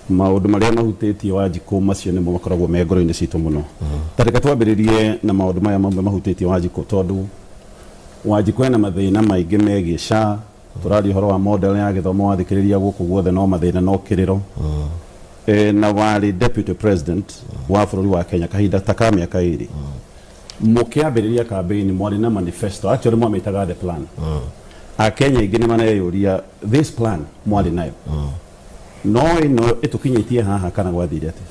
Maũndũ marĩa mahutĩtie Wanjikũ macio nĩmo makoragwo me ngoro-inĩ citũ mũno. Ta reke twambĩrĩrie na maũndũ maya mamwe mahutĩtie Wanjikũ, tondũ Wanjikũ ena mathĩna maingĩ megiĩ SHA. Tũraria ũhoro wa model ya gĩthomo, wathikĩrĩria gũkũ guothe no mathĩna no kĩrĩro. Na warĩ deputy president wa bũrũri wa Kenya kahinda ta ka mĩaka 2. Mũkĩambĩrĩria campaign mwarĩ na manifesto, actually mwamĩtaga the plan. Akenya aingĩ nĩ mareyũria this plan mwarĩ nayo no ĩno ĩtũkinyĩtie haha kana gwathire atĩa?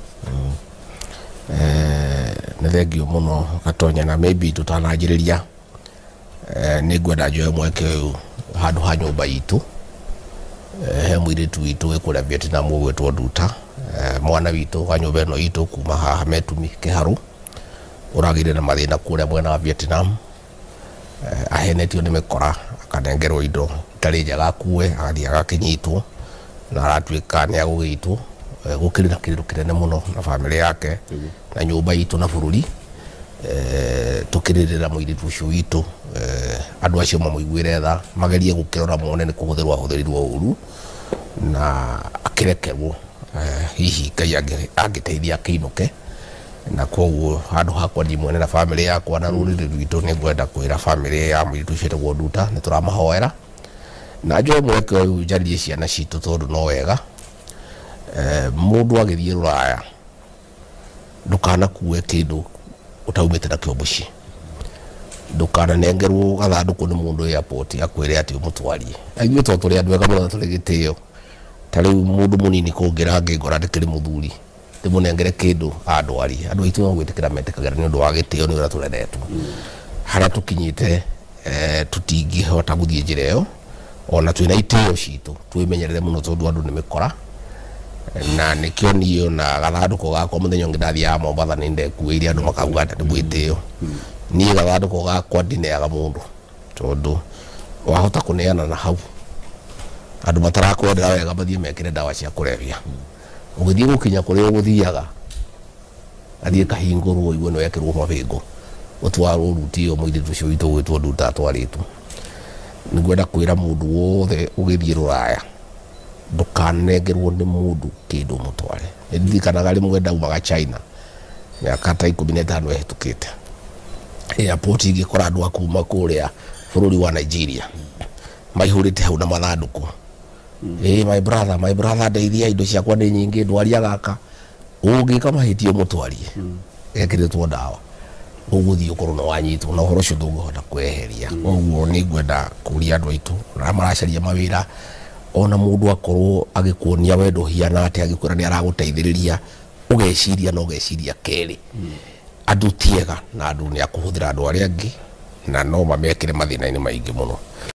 Nĩ thengio mũno Gatonya, na maybe tũtananjĩrĩria, nĩ ngwenda njoe mweke ũyũ handũ ha nyũmba itũ. He mũirĩtu witũ wĩ kũrĩa Vietnam ũgwĩtwo Nduta, mwana witũ wa nyũmba ĩno itũ kuma haha Metumi Kĩharũ, ũragĩire na mathĩna kũrĩa mwena wa Vietnam. Ahenetio nĩ mĩkora, akanengerwo indo itarĩ njega akue, agathiĩ agakĩnyitwo na aratuĩka nĩ agũgĩitwo. Gũkĩrĩ na kĩrĩro kĩnene mũno na bamĩrĩ yake na nyũmba itũ na bũrũri. Tũkĩrĩrĩra mũirĩtu ũcio witũ, andũ acio mamũiguĩre tha, magerie gũkĩrora mone nĩ kũhũthĩrwo ahũthĩrirwo ũru na akĩrekerwo. Hihi Ngai angĩteithia akĩinũke. Na koguo handũ hakwa niĩ mwene na bamĩrĩ yakwa na rũrĩrĩ rwitũ, nĩ ngwenda kwĩra bamĩrĩ ya mũirĩtu ũcio wĩtagwo Nduta nĩ tũramahoera. Na njoe mweke ũyũ njarĩrie ciana citũ, tondũ no wega mũndũ agĩthiĩ rũraya ndũkanakue kĩndũ ũtaumĩte nakĩo mũciĩ. Ndũkananengerwo gathandũkũ nĩ mũndũ airport akwĩre atĩ ũmũtwarie. Na ithuĩ tondũ tũrĩ andũ ega mũno na tũrĩ gĩtĩo, ta rĩu mũndũ mũnini kũngĩra ngĩngora ndĩkĩrĩ mũthuri ndĩmũnengere kĩndũ andwarie, andũ aitũ no gwĩtĩkĩra metĩkagĩra nĩ ũndũ wa gĩtĩo, nĩ ũrĩa tũreretwo. Harĩa tũkinyĩte, tũtingĩhota gũthiĩ njĩra ĩyo ona twĩna itĩo citũ. Twĩmenyerere mũno tondũ andũ nĩ mĩkora. Na nĩkĩo niĩ ona gathandũkũ gakwa, mũthenya ũngĩ ndathiaga Mombatha nĩ ndekuĩire, andũ makauga atĩ nĩ mwĩtĩo. Niĩ gathandũkũ gakwa ndineaga mũndũ, tondũ wahota kũneana na hau andũ matarakwendera wega mathiĩ mekĩre ndawa cia kũrebia, ũgĩthiĩ gũkinya kũrĩa ũgũthiaga athiĩ kahingũrwo igue nĩ wekĩrwo mabĩngũ ũtwarwo ruti ĩyo mũirĩtu ũcio witũ gwĩtwo Nduta atwarĩtwo. Nĩngwenda kwĩra mũndũ wothe ũgĩthiĩ rũraya ndũkanengerwo nĩ mũndũ kĩndũ mũtware. Nĩ ndirikanaga rĩmwe ndaumaga China mĩaka ta 15 ĩhĩtũkĩte, airport ingĩkora andũ a kuma kũrĩa bũrũri wa Nigeria maihũrĩte hau na mathandũkũ. "Hey, my brother, my brother, ndeithia, indo ciakwa nĩ nyingĩ, ndwaria gaka." Ũngĩka mahĩtia ũmũtwarie gekĩrĩtwo ndawa, ũgũthiĩ ũkorwo nĩ wanyitwo na ũhoro ũcio ndũngĩhota kweheria. Koguo nĩ ngwenda kũria andũ aitũ arĩa maracaria mawĩra, ona mũndũ akorwo agĩkuonia wendo ũhiana atĩa, agĩkwĩra nĩ aragũteithĩrĩria, ũgeciria na ũgeciria kerĩ. Andũ ti ega na andũ nĩ akũhũthĩra andũ arĩa angĩ na no mamekĩre mathĩna-inĩ maingĩ mũno.